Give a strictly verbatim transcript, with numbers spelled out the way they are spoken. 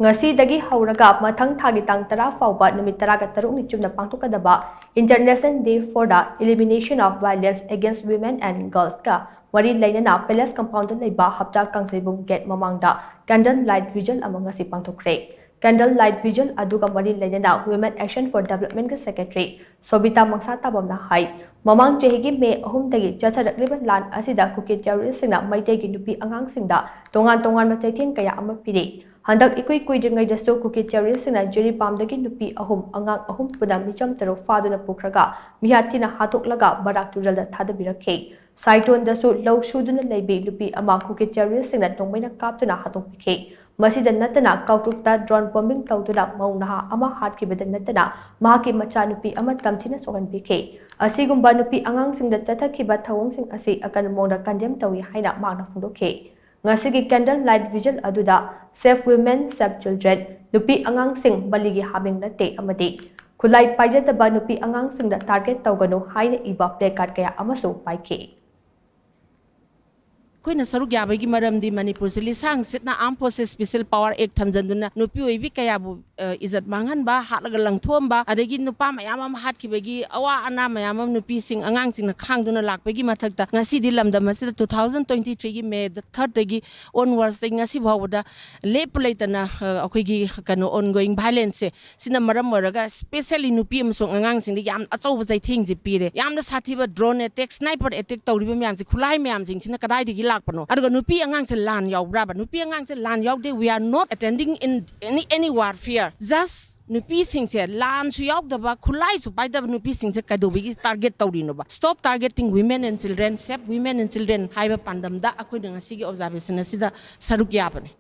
ꯉꯁꯤꯗꯒꯤ ꯍꯧꯔꯒ ꯃꯊꯪ ꯊꯥꯒꯤ ꯇꯥꯡ ꯇꯔꯥ ꯐꯥꯎꯕ ꯅꯨꯃꯤꯠ ꯇꯔꯥꯒ ꯇꯔꯨꯛꯅꯤ ꯆꯨꯞꯅ ꯄꯥꯡꯊꯣꯛꯀꯗꯕ International Day for the Elimination of Violence Against Women and Girls ꯀ ꯃꯔꯤ ꯂꯩꯅꯅ Palace Compound ꯗ ꯂꯩꯕ ꯍꯞꯇꯥ ꯀꯥꯡꯖꯩꯕꯨꯡ gate ꯃꯃꯥꯡꯗ candle light vigil ꯑꯃ ꯉꯁꯤ ꯄꯥꯡꯊꯣꯛꯈ꯭ꯔꯦ꯫ Candle light vigil ꯑꯗꯨꯒ ꯃꯔꯤ ꯂꯩꯅꯅ Women Action for Development ꯀ Secretary ꯁꯣꯕꯤꯇꯥ ꯃꯪꯁꯥ ꯇꯥꯕꯝꯅ ꯍꯥꯏ, ꯃꯃꯥꯡ ꯆꯍꯤꯒꯤ ꯃꯦ ꯑꯍꯨꯝꯗꯒꯤ ꯆꯠꯊꯔꯛꯂꯤꯕ ꯂꯥꯟ ꯑꯁꯤꯗ ꯀꯨꯀꯤ terrorist ꯁꯤꯡꯅ ꯃꯩꯇꯩꯒꯤ ꯅꯨꯄꯤ ꯑꯉꯥꯡꯁꯤꯡꯗ ꯇꯣꯉꯥꯟ ꯇꯣꯉꯥꯟꯕ ꯆꯩꯊꯦꯡ ꯀꯌꯥ ꯑꯃ ꯄꯤꯔꯤ꯫ ꯍꯟꯗꯛ ꯏꯀꯨꯏ ꯀꯨꯏꯗ꯭ꯔꯤꯉꯩꯗꯁꯨ ꯀꯨꯀꯤ terrorist ꯁꯤꯡꯅ ꯖꯤꯔꯤꯕꯥꯝꯗꯒꯤ ꯅꯨꯄꯤ ꯑꯍꯨꯝ, ꯑꯉꯥꯡ ꯑꯍꯨꯝ ꯄꯨꯟꯅ ꯃꯤꯆꯝ ꯇꯔꯨꯛ ꯐꯥꯗꯨꯅ ꯄꯨꯈ꯭ꯔꯒ ꯃꯤꯍꯥꯠ ꯊꯤꯅ ꯍꯥꯠꯇꯣꯛꯂꯒ ꯕꯔꯥꯛ ꯇꯨꯔꯦꯜꯗ ꯊꯥꯗꯕꯤꯔꯛꯈꯤ꯫ ꯁꯥꯏꯇꯣꯟꯗꯁꯨ ꯂꯧ ꯁꯨꯗꯨꯅ ꯂꯩꯕꯤ ꯅꯨꯄꯤ ꯑꯃ ꯀꯨꯀꯤ terrorist ꯁꯤꯡꯅ ꯅꯣꯡꯃꯩꯅ ꯀꯥꯞꯇꯨꯅ ꯍꯥꯠꯇꯣꯛꯄꯤꯈꯤ꯫ ꯃꯁꯤꯗ ꯅꯠꯇꯅ ꯀꯥꯎꯇ꯭ꯔꯨꯛꯇ drone bombing ꯇꯧꯗꯨꯅ ꯃꯧ ꯅꯍꯥ ꯑꯃ ꯍꯥꯠꯈꯤꯕꯗ ꯅꯠꯇꯅ ꯃꯍꯥꯛꯀꯤ ꯃꯆꯥꯅꯨꯄꯤ ꯑꯃ ꯇꯝꯊꯤꯅ ꯁꯣꯛꯍꯟꯕꯤꯈꯤ꯫ ꯑꯁꯤꯒꯨꯝꯕ ꯅꯨꯄꯤ ꯑꯉꯥꯡꯁꯤꯡꯗ ꯆꯠꯊꯈꯤꯕ ꯊꯧꯑꯣꯡꯁꯤꯡ ꯑꯁꯤ ꯑꯀꯟꯕ ꯃꯑꯣꯡꯗ condemn ꯇꯧꯏ ꯍꯥꯏꯅ ꯃꯍꯥꯛꯅ ꯐꯣꯡꯗꯣꯛꯈꯤ꯫ ꯉꯁꯤꯒꯤ candle light vigil ꯑꯗꯨꯗ Save Women, Save Children, ꯅꯨꯄꯤ ꯑꯉꯥꯡꯁꯤꯡ ꯕꯂꯤꯒꯤ ꯍꯥꯃꯦꯡ ꯅꯠꯇꯦ ꯑꯃꯗꯤ ꯈꯨꯠꯂꯥꯏ ꯄꯥꯏꯖꯗꯕ ꯅꯨꯄꯤ ꯑꯉꯥꯡꯁꯤꯡꯗ target ꯇꯧꯒꯅꯨ ꯍꯥꯏꯅ ꯏꯕ placard ꯀꯌꯥ ꯑꯃꯁꯨ ꯄꯥꯏꯈꯤ꯫ ꯑꯩꯈꯣꯏꯅ ꯁꯔꯨꯛ ꯌꯥꯕꯒꯤ ꯃꯔꯝꯗꯤ ꯃꯅꯤꯄꯨꯔꯁꯤ ꯂꯤꯁꯥꯡ ꯁꯤꯠꯅ Armed Forces Special Power Act ꯊꯝꯖꯤꯟꯗꯨꯅ ꯅꯨꯄꯤ ꯑꯣꯏꯕꯤ ꯀꯌꯥꯕꯨ, ꯑ, ꯏꯖꯠ ꯃꯥꯡꯍꯟꯕ, ꯍꯥꯠꯂꯒ ꯂꯪꯊꯣꯛꯑꯝꯕ, ꯑꯗꯒꯤ ꯅꯨꯄꯥ ꯃꯌꯥꯝ ꯑꯃ ꯍꯥꯠꯈꯤꯕꯒꯤ ꯑꯋꯥ ꯑꯅꯥ ꯃꯌꯥꯝ ꯑꯃ ꯅꯨꯄꯤꯁꯤꯡ, ꯑꯉꯥꯡꯁꯤꯡꯅ ꯈꯥꯡꯗꯨꯅ ꯂꯥꯛꯄꯒꯤ ꯃꯊꯛꯇ ꯉꯁꯤꯗꯤ ꯂꯝꯗꯝ ꯑꯁꯤꯗ two thousand twenty three ꯒꯤ May the third ꯗꯒꯤ onwards ꯗꯒꯤ ꯉꯁꯤ ꯐꯥꯎꯕꯗ ꯂꯦꯞꯄ ꯂꯩꯇꯅ, ꯑ, ꯑꯩꯈꯣꯏꯒꯤ ꯀꯩꯅꯣ ongoing violence ꯁꯦ ꯁꯤꯅ ꯃꯔꯝ ꯑꯣꯏꯔꯒ specially ꯅꯨꯄꯤ ꯑꯃꯁꯨꯡ ꯑꯉꯥꯡꯁꯤꯡꯗ ꯌꯥꯝ ꯑꯆꯧꯕ ꯆꯩꯊꯦꯡꯁꯦ ꯄꯤꯔꯦ꯫ ꯌꯥꯝꯅ ꯁꯥꯊꯤꯕ drone attack, sniper attack ꯇꯧꯔꯤꯕ ꯃꯌꯥꯝꯁꯦ, ꯈꯨꯠꯂꯥꯏ ꯃꯌꯥꯝꯁꯤꯡꯁꯤꯅ ꯀꯗꯥꯏꯗꯒꯤ ꯂꯥꯛꯄꯅꯣ? ꯑꯗꯨꯒ ꯅꯨꯄꯤ ꯑꯉꯥꯡꯁꯦ ꯂꯥꯟ ꯌꯥꯎꯕ꯭ꯔꯥꯕ? ꯅꯨꯄꯤ ꯑꯉꯥꯡꯁꯦ ꯂꯥꯟ ꯌꯥꯎꯗꯦ꯫ We are not attending in any, any warfare. Just ꯅꯨꯄꯤꯁꯤꯡꯁꯦ ꯂꯥꯟꯁꯨ ꯌꯥꯎꯗꯕ, ꯈꯨꯠꯂꯥꯏꯁꯨ ꯄꯥꯏꯗꯕ ꯅꯨꯄꯤꯁꯤꯡꯁꯦ ꯀꯩꯗꯧꯕꯒꯤ target ꯇꯧꯔꯤꯅꯣꯕ? Stop targeting women and children, save women and children ꯍꯥꯏꯕ ꯄꯥꯟꯗꯝꯗ ꯑꯩꯈꯣꯏꯅ ꯉꯁꯤꯒꯤ observation ꯑꯁꯤꯗ ꯁꯔꯨꯛ ꯌꯥꯕꯅꯤ꯫